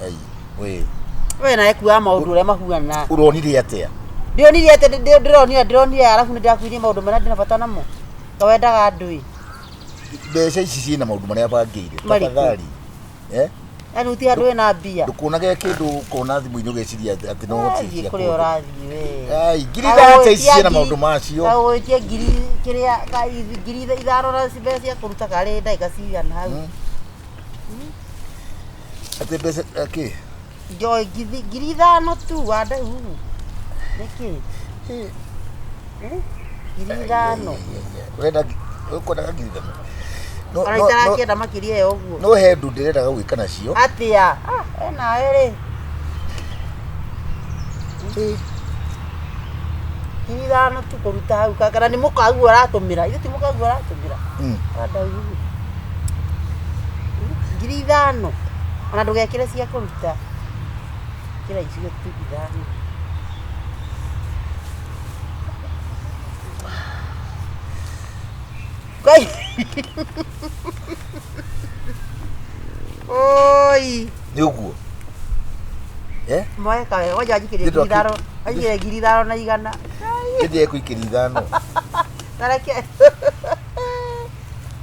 Ai, we We nawe kuaga maũndũ ũrĩa mahuana. Ũronire atĩa? Ndionire atĩ ndĩronire arabu nĩ ndĩrakuirie maũndũ marĩa ndĩna bata namo. Kawendaga andũ ĩ. Mbeca ici ciĩna maũndũ marĩa bangĩire. Marĩkũ? Tafadhali. Eh? Yaani gũtirĩ handũ wĩna mbia. Ndũkonage kĩndũ ũkona thimũ-inĩ ũgeciria atĩ no Thiĩ cia kũrĩa kũndũ. ũrathiĩ we. Ai, 30 ici ciĩna maũndũ macio. Kagũgwĩtia ngiri kĩrĩa 5,000 na mbeca cia kũruta karĩ ndagĩka cigana hau. Atĩ mbeca kĩ? Njoĩ 5,000 tu wandau. Nĩkĩ? 5,000. Ũrenda ũkwendaga 5,000? No Ona no no itarakĩenda makĩria ya ũguo. no he ũndũ ndĩrendaga gwĩka nacio. Atĩa? Ah, we nawe rĩ. 5,000 tu kũruta hau kana nĩ mũkaguo aratũmĩra. Ithe ti mũkaguo aratũmĩra. Wandau. 5,000. Ona ndũgekĩre cia kũruta. Ĩkĩra icio tu 5. Ngai. Oi. Nĩ ũguo. Eh? Moeka wega, ngoja anjikĩrie Nĩ 5,000, anjikĩrie 5,100. Nĩ ndĩrekũikĩria 5. Tareke.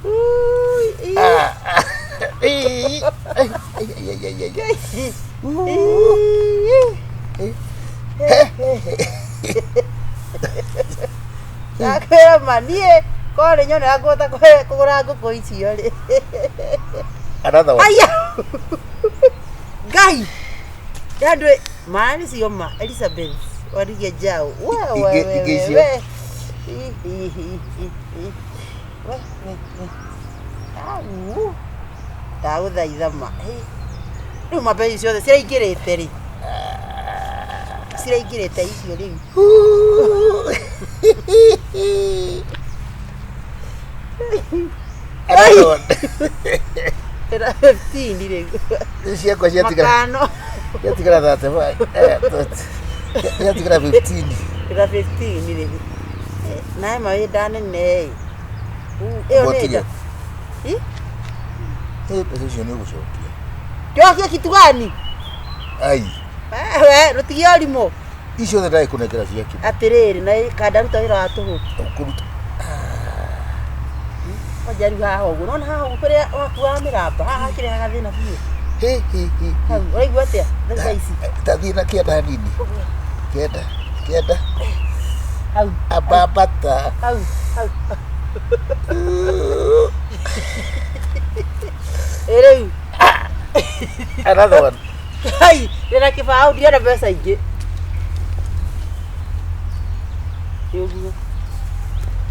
Ui, ii. Ai, ai, ai, ai, ai, ai. Ii. Ndakwĩra ma niĩ korwo nĩ nyonera ngũhota kũgũra ngũkũ icio rĩ. Another one. Aya. Ngai. Andũ ma nĩ cio ma Elizabeth Warigia Njau. We we we Ingĩ we icio. we. Ii, ii, ii, ii, ii. We we we. Au. Ndagũthaitha ma. Hĩ. Rĩu ma mbeca ciothe ciraingĩrĩte rĩ. Ciraingĩrĩte icio rĩu. Another one. Ĩna 15 rĩu. Rĩu ciakwa ciatigara Makano. ciatigara 35. Eh, 30. Ciatigara 15. Ĩna 15 rĩu. Nawe ma wĩ nda nene ĩ. Ĩyo nĩ Gwakinya. nda. Ĩ? Eh, mbeca icio nĩ ũgũcokia. Njokie kitu gani? Ai, We, rũtigie ũrimũ. icio othe ndagĩkũnengera ciake. Atĩrĩrĩ, na kandaruta wĩra wa tũhũ. Ũkũruta. Kwanja rĩu haha ũguo. Nĩwona haha ũguo kũrĩa wakuaga mĩramba, haha hakĩrehaga thĩna biũ. Hĩ, hĩ, hĩ. Hau, ũraigua atĩa? Thaa ici. Tathiĩ na kĩanda hanini. Kĩanda, kĩanda. Hau, Ababata. hau, hau. Ĩ rĩu. Another one. Hai, ndĩna kĩbaũ ndirenda mbeca ingĩ. Nĩ ũguo.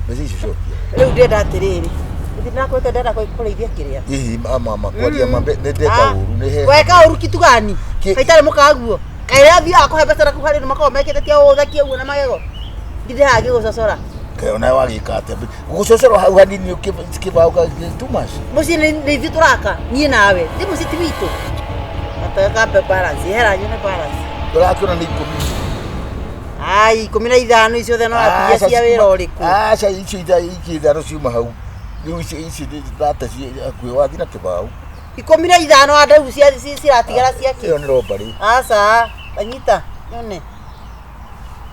Mbeca icio cokia. Rĩu ndĩrenda atĩrĩrĩ. Githĩ ndĩrakwĩrĩte ndĩrenda kũrĩithia kĩrĩa? Hihi mama ma kwaria ma nĩ ndeka ũru nĩ he. Weka ũru kitu gani? Kaitare mũkaguo. Kaĩrĩa athiaga kũhe mbeca na kũu harĩ makoragwo mekĩte tia ũthakie ũguo na magego. Ndindĩ haha ngĩgũcocora. Kaĩ ona wagĩka atĩa? Gũcocorwo hau hanini kĩbaũ ka too much. Mũciĩ nĩ ithuĩ tũraka niĩ nawe. Ti mũciĩ ti witũ. Gataka balance, hera nyone balance. Ndũrakĩona nĩ 10. Ai, 15 icio othe no atigia cia wĩra ũrĩkũ? Aca icio ici 5 ciuma hau. Rĩu icio ici thate hakuhĩ wathiĩ na kĩbaũ. 15 andau cia ciratigara cia Ĩyo kĩ? nĩ robbery. Aca, anyita nyone.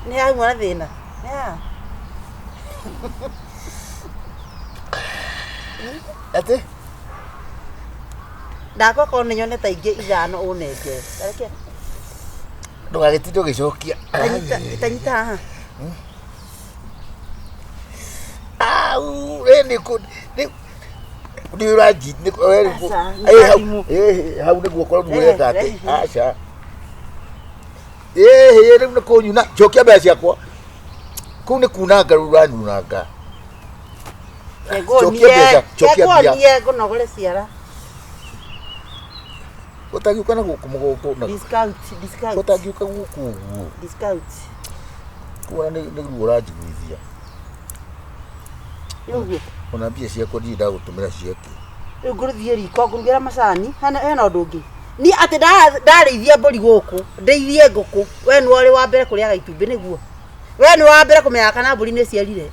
Nĩ hauma na thĩna. Nĩ haha. Atĩ? Ndakwa korwo nĩ nyone ta ingĩ 5 ũnengere. Tareke. Ndũgagĩtinde ũgĩcokia. Tanyita, tanyita haha. Au, we nĩ kũ nĩ nĩ ũranji nĩ we nĩ kũ- Aca, nĩ Eh, hau thimũ. eh, hau nĩguo korwo Eh, ũreka atĩ eh. aca. Ĩhĩ rĩu nĩ kũnyuna cokia mbeca ciakwa. Kũu nĩ kunanga rĩu ũranyunanga. Cokia mbeca, cokia mbia. Nguonie ngũnogore ciara. Ũtangiũka na gũkũ mũgongo na Discount, discount. ũtangiũka gũkũ ũguo. Discount. Kuona nĩ ruo ũranjiguithia. Nĩ ũguo. Ona mbia ciakwa ndirĩ ndagũtũmĩra ciake. Rĩu ngũthiĩ riko ngũrugĩra macani hena ũndũ ũngĩ. Niĩ atĩ ndarĩithia mbũri gũkũ, ndĩithie ngũkũ, we nĩwe ũrĩ wa mbere kũrĩaga itumbĩ nĩguo. We nĩwe wa mbere kũmenyaga kana mbũri nĩ ciarire.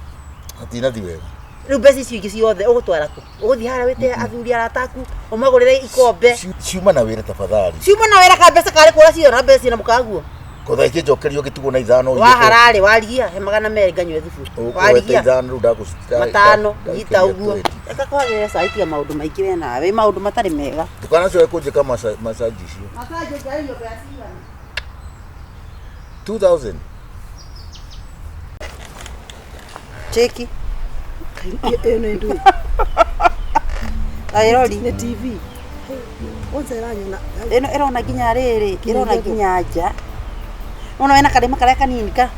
Hatinathi wega. Rĩu mbeca icio ingĩ ciothe ũgũtwara kũ? Ũgũthiĩ harĩa wĩte athuri arata aku ũmagũrĩre ikombe. Ciuma na wĩra tafadhali. Ciuma na wĩra ka mbeca karĩ kũra ciona mbeca ciina mũkaguo. Kotha ikĩnjokerio ngĩtigwo na ithano. Wahararĩ warigia he 200 nganyue thubu. Warigia ithano rĩu ndagũcita. Matano nyita ũguo. Reka kwagĩrĩra cai tiga maũndũ maingĩ we nawe maũndũ matarĩ mega. Ndũkanacoke kũnjĩka massage icio. Massage njarĩrio mbeca cigana? 2000. Cheki. Ĩyo nĩ ndũĩ. Airori. Nĩ TV. Kwanza ĩranyona. Ĩno ĩrona nginya rĩrĩ, ĩrona nginya nja. Wona wena karĩma karĩa kanini ka.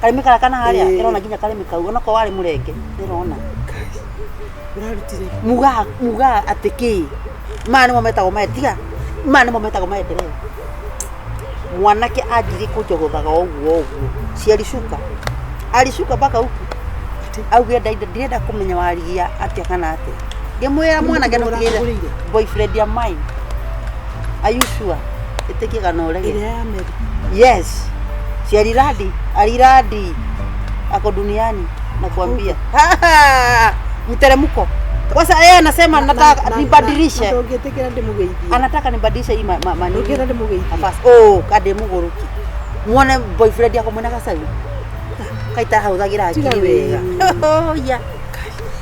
Karĩma karĩa kana harĩa, ĩrona nginya karĩma kau, onokorwo warĩ mũrenge, ĩrona. Ũrarutire. Muga muga atĩ kĩ? Maya nĩmo metagwo tiga. Maya nĩmo metagwo maendeleo. Mwanake anjirie kũnjogothaga ũguo ũguo. Si alishuka. Alishuka mpaka huku. Augire ndirenda kũmenya warigia atĩa kana atĩa. Ngĩmwĩra mwanake ndũtigĩre boyfriend ya mine. Are you sure? Ĩtĩkie kana ũrege. Ĩrĩa ya Mary. Yes. Si aliradi, aliradi. Ako duniani nakwambia. Mteremko. Kwanza yeye anasema nataka nibadilishe. Ndũngĩtĩkĩra ndĩmũgeithie. Anataka nibadilishe hii manini. Ndũngĩenda ndĩmũgeithie. Nafasi. Oh, kade mũgũrũki. Muone boyfriend yako mwena gacagu. Kaita hauthagĩra akili wega. Oh yeah.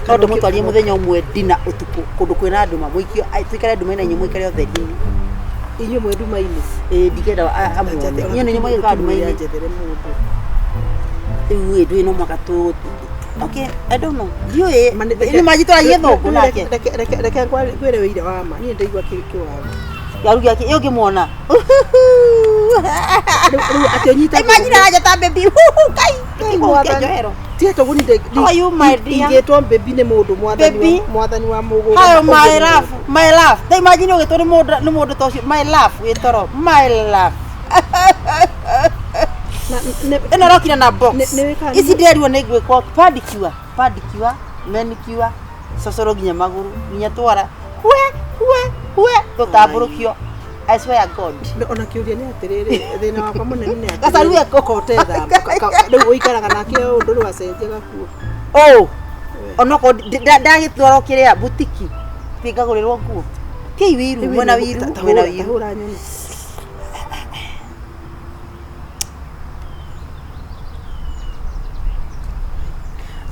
No ndĩmũtwarie mũthenya ũmwe dina ũtukũ kũndũ kwĩna nduma mũikio tuikare nduma-inĩ inyuĩ mũikare ũtheri-inĩ. Inyuĩ mwĩ nduma-inĩ. Ĩĩ ndingĩenda amuone. Inyuĩ nĩ inyuĩ mũgĩkaga nduma-inĩ. Njethere mũndũ. Rĩu ĩ ndũĩ no mũhaka tũ Okay, I don't know. Ndiũĩ. Nĩ manjitũragia thũngũ nake. Reke ngwĩre wĩira wa ma. Niĩ ndaigua kĩwaru. Kĩwaru gĩake ĩ ũngĩmuona. Rĩu atĩ ũnyitagwo. Imagine aranja ta baby. Kai. Njohero. Tiga tũguni ingĩtwo baby nĩ mũndũ mwathani mwathani wa mũgũnda. Hayo my love, my love. Ta imagine ũgĩtwo nĩ mũndũ nĩ mũndũ ta ũcio my love wĩtoro my love. Ĩno ĩrokire na box. Ici ndĩrerirwo nĩ ngwĩkwo pedicure, pedicure, manicure, cocoro nginya magũrũ, nginya twara. Hwe hwe hwe tũtambũrũkio. I swear God. Ona kĩũria nĩ atĩrĩrĩ, thĩna wakwa mũnene nĩ atĩrĩrĩ. Gacaru eko. Kotethamba. Rĩu ũikaraga nake ũndũ rĩu acenjia gakuo. Oh. Onokorwo ndagĩtwarwo kĩrĩa butiki. Thiĩ ngagũrĩrwo nguo. Kĩi wiru, mwena wiru, mwena wiru. Tahũra nyoni.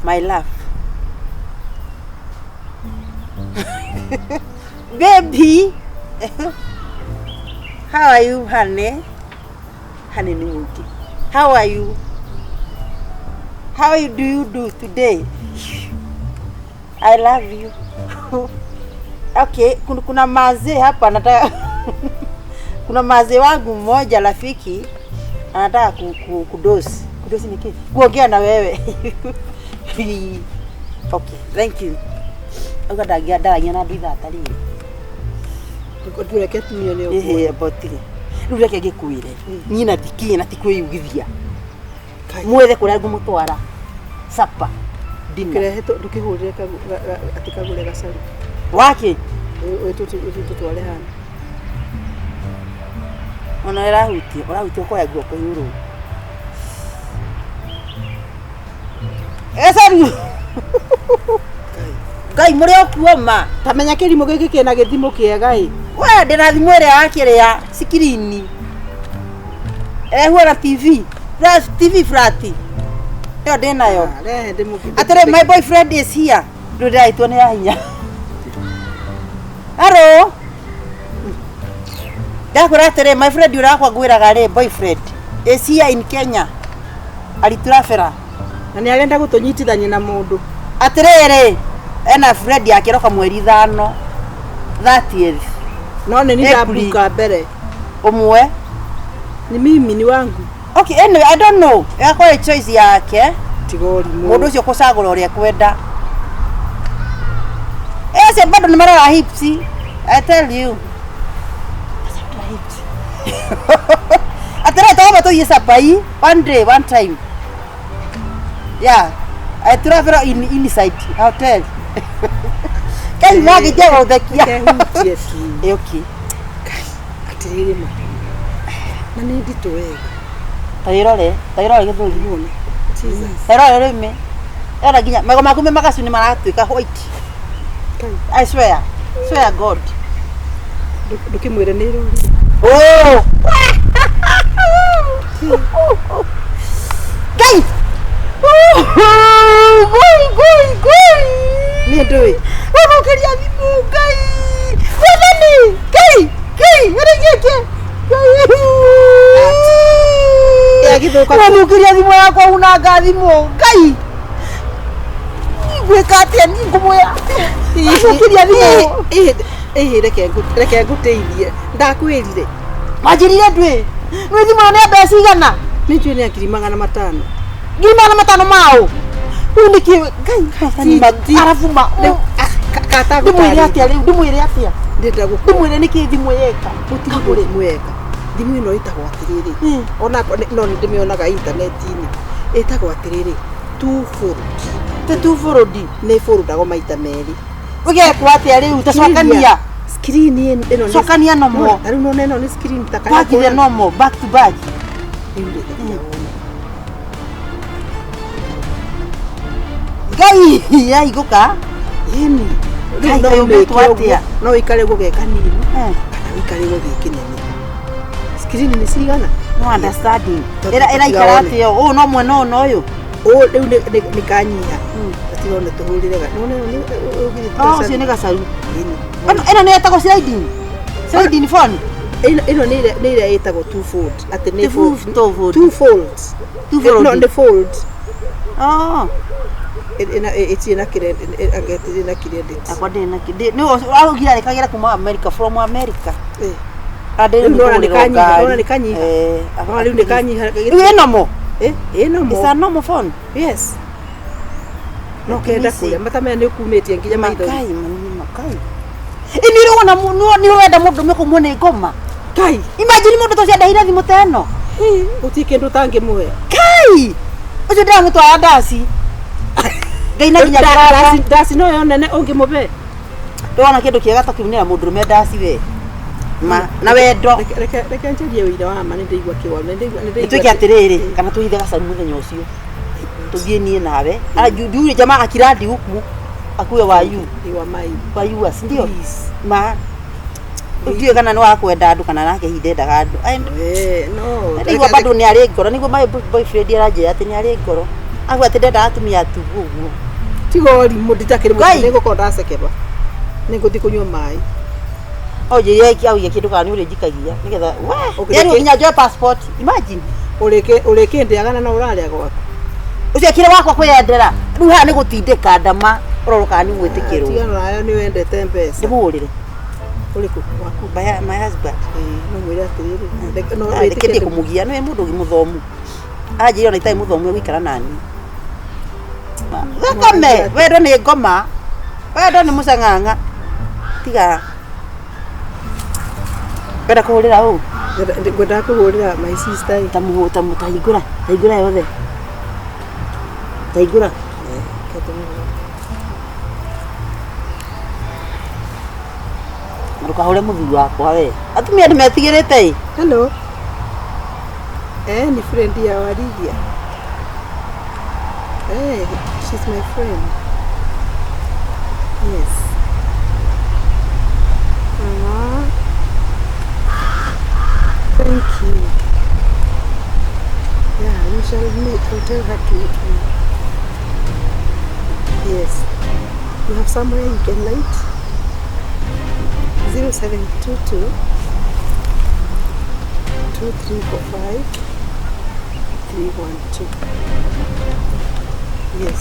My love. Baby. How are you, honey? Honey ni mũingĩ. How are you? How do you do today? I love you. Okay, kuna mazee hapa nataka kuna mazee wangu mmoja rafiki anataka kudosi. Kudosi ni kipi? Kuongea na wewe. Okay, thank you. Uga ndagia ndaragia na andũ ithaa tarĩrĩ. Ndũreke atumia nĩ ũguo. Botire. Rĩu reke ngĩkwĩre. Niĩ na ndikinya na ti kwĩyugithia. Mwethe kũrĩa ngũmũtwara. Sapa. Ndũkĩrehe ndũkĩhũrĩre atĩ kagũre gacaru. Wakĩ? Tũtware hana. Ona ĩrahutia, ũrahutia ũkoya guoko igũrũ. Gacaru. Ngai mũrĩ okuo ma. Ta menya kĩrimũ gĩkĩ kĩna gĩthimo kĩega ĩ. We ndĩna thimũ ĩrĩa ya kĩrĩa sikirini. Ĩrehuo na TV. TV flat. Ĩyo ndĩnayo. Atĩrĩ my boyfriend is here. Rĩu ndĩraitwo nĩ ahinya. Hello. Ndakwĩra atĩrĩ my friend ũrĩa wakwa ngwĩraga rĩ boyfriend is here in Kenya. Aliturabera. Na nĩ arenda gũtũnyitithania na mũndũ. Atĩrĩrĩ ena friend yake roka mweri 5 30th. No nĩ ndabuka mbere. Ũmwe. Ni mimi ni wangu. Okay, anyway, I don't know. Ĩgakorwo choice yake. Tiga ũrimũ. Mũndũ ũcio kũcagũra ũrĩa ekwenda. Acio bado nĩ marora hips. I tell you. Atĩrĩ tũgamba tũthiĩ capai one day, one time. Yeah. I travel in inside hotel. Kai magĩnjia gũthekia. Kehutie tu. Okay. Atĩrĩrĩ ma. Na nĩ nditũ wega. Ta ĩrore gĩthũri. Jesus. Ta ĩrore rĩmĩ. Era nginya magego maku me magacu nĩ maratuĩka white. I swear. Swear God. Ndũkĩmwĩre nĩ ĩrorire. Oh! Ngai! Goi, goi, goi! Nĩ ndũĩ. Wathũkĩria thimũ, Ngai! Mwathani! Ngai! Ngai! Ũrĩkĩtie! Ngai! Yagĩthũka kũ? Wathũkĩria thimũ yakwa unanga thimũ, Ngai! Ngwĩka atĩa niĩ ngũmwĩra atĩa? Wathũkĩria thimũ! Ĩhĩ reke ngũteithie. Ndakwĩrire. Wanjĩrire ndwĩ. Nĩ thimũ ĩyo nĩ ya mbeca cigana? Nĩ njũĩ nĩ ya 500,000. 500,000 maũ? Rĩu nĩkĩ Ngai mwathani arabu ma ndĩmwĩre atĩa rĩu ndĩmwĩre atĩa Ndĩrenda gũkũ. ndĩmwĩre nĩkĩ thimũ yeka Gũtirĩ thimũ yeka. Thimũ ĩno ĩtagwo atĩrĩrĩ. Ona no nĩ ndĩmĩonaga intaneti-inĩ. Ĩtagwo atĩrĩrĩ two fold. Ti two fold. Nĩ foldagwo maita merĩ. Ũgekwo atĩa rĩu ta cokania. Screen ĩno nĩ Cokania nomo. Ta rĩu nona ĩno nĩ screen ta Back the normal, back to back. Rĩu rĩ wona. Ngai yahingũka. Ĩni. Ngai Rĩu no ũmbĩtwo ũmĩke atĩa? ũguo. No ũikare ũguo ge kanini kana ũikare ũguo gĩ kĩnene. Screen nĩ cigana? No understanding. Tondũ Ĩra ĩraikara tũtigawone. atĩa ũũ no mwena ũyũ na ũyũ. Ũũ rĩu nĩ kanyiha. Tũtigone tũhũrĩre ga. Nona ĩno nĩ ũgithĩ Oh, ũcio nĩ gacaru. Ĩni. Ĩno ĩno nĩ ĩtagwo sliding. Sliding phone. Ĩno nĩ ĩrĩa ĩtagwo two fold. Atĩ nĩ Ti two fold. Two folds. Two fold. No, nĩ fold. Oh. Ĩna ĩtirĩ na credit, anga ĩtirĩ na credit. Akwa ndĩ na ndĩ nĩ augire arĩkagĩra kuma America from America. Eh. Andĩ Rĩu nona nĩ kanyiha, nona nĩ kanyiha. Eh. Nona rĩu nĩ kanyiha. Rĩu ĩ normal. Eh, ĩ normal. It's a normal phone. Yes. No Let me kenda see. kũrĩa mata maya nĩ ũkumĩtie nginya maitho. Makai manini makai. Ĩ nĩ ũrona nĩ ũrenda mũndũ ũmwe kũmwo nĩ ngoma. Kai, Imagine mũndũ ta ũcio andehire thimũ ta ĩno. gũtirĩ kĩndũ ũtangĩmũhe. Kai! Ũcio ndĩramũtwara ndaci. Ngai na nginya kĩroko. Ndaci no yo nene ũngĩmũhe. Ndĩrona kĩndũ kĩega ta kĩu nĩ mũndũrũme ndaci we. Ma na wendo. Reke njarie ũira wa ma nĩ ndĩigua kĩwaru nĩ ndĩigua nĩ ndĩigua. Nĩtwĩke atĩrĩrĩ kana tũhithe gacaru mũthenya ũcio. Tũthiĩ niĩ nawe. Yule jamaa akiradi huku akuwe wa you. You are mine. Wa you si ndio? Please. Ma ndiũĩ kana nĩ wa kwenda andũ kana nake hihi ndendaga andũ. Eh, no. Nĩigua bado nĩ arĩ ngoro nĩguo my boyfriend aranjĩra atĩ nĩ arĩ ngoro. Auga atĩ ndendaga atumia atugu ũguo. Tiga ũrimũ nditakĩrĩ Ngai. mũtĩ nĩngũkorwo ndacekeba. Nĩngũthiĩ kũnyua maĩ. Onjĩrire auge kĩndũ kana nĩ ũrĩnjikagia nĩgetha we Ũkĩrĩki- yani nginya njoe passport imagine. Ũrĩkĩndĩaga na no ũrarĩa gwaku. Ũcio akĩrĩ wakwa kwĩyendera rĩu haha nĩ gũtindĩka ndama ũrorwo kana nĩ gwĩtĩkĩrwo. Tigana nayo nĩ wendete mbeca. Ndĩmũhũrĩre Ũrĩkũ waku? my husband. Ĩĩ, no mwĩre atĩrĩrĩ. Reke- no Reke wĩtĩkĩre ndĩ kũmũgia nĩ mũndũ mũthomu. Anjĩrire ona itarĩ mũthomu egũikara nani. Thakame wendo nĩ ngoma wendo nĩ mũcang'ang'a tiga wenda kũhũrĩra ũ Ngwendaga kũhũrĩra my sister ĩ. ta mũhũ ta tahingũra tahingũra yothe tahingũra na ndũkahũre mũthuri wakwa we atumia nĩ metigĩrĩte ĩ Hello. Eh, ni friend ya Warigia. Eh, she's my friend. Yes. Mama. Thank you. Yeah, we shall meet. I'll tell her to meet me. Yes. You have somewhere you can light? 0722 2345 312. Yes.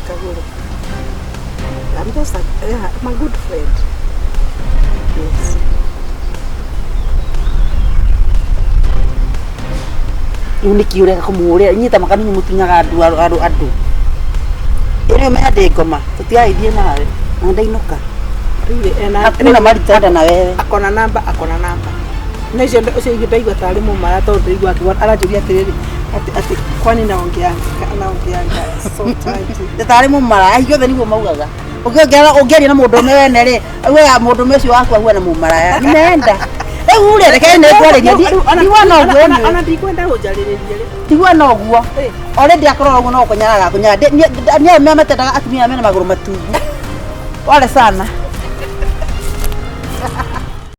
Kaguru. I'm just a, yeah, I'm a good friend. Yes. Rĩu nĩkĩ ũreka kũmũhũrĩra inyuĩ ta makani mũtunyaga andũ andũ andũ ĩrĩ ũmenya ndĩ ngoma tũtigaithiĩ nawe na ndainũka Rĩu ena hakuna mali tutaenda na wewe akona namba akona namba. Na icio ũcio ingĩ ndaigua tarĩ mũmara tondũ ndĩraigua akiuga aranjũria atĩrĩrĩ atĩ atĩ kwani naongeanga naongeanga so tight. tarĩ mũmaraya hingo othe nĩguo maugaga ũngĩaria na mũndũrũme wene rĩ augaga mũndũrũme ũcio waku ahuana mũmaraya nimeenda Rĩu rĩ, reke nĩ ngwarĩria. Ndigua na ũguo Ona- nĩ. ona ndikwenda gũnjarĩrĩria rĩ. Ndigua na ũguo. Eh. Already akorwo ũguo no kũnyarara akũnyarara. Nĩ arĩa matendaga atumia mena magũrũ matungu. Pole sana.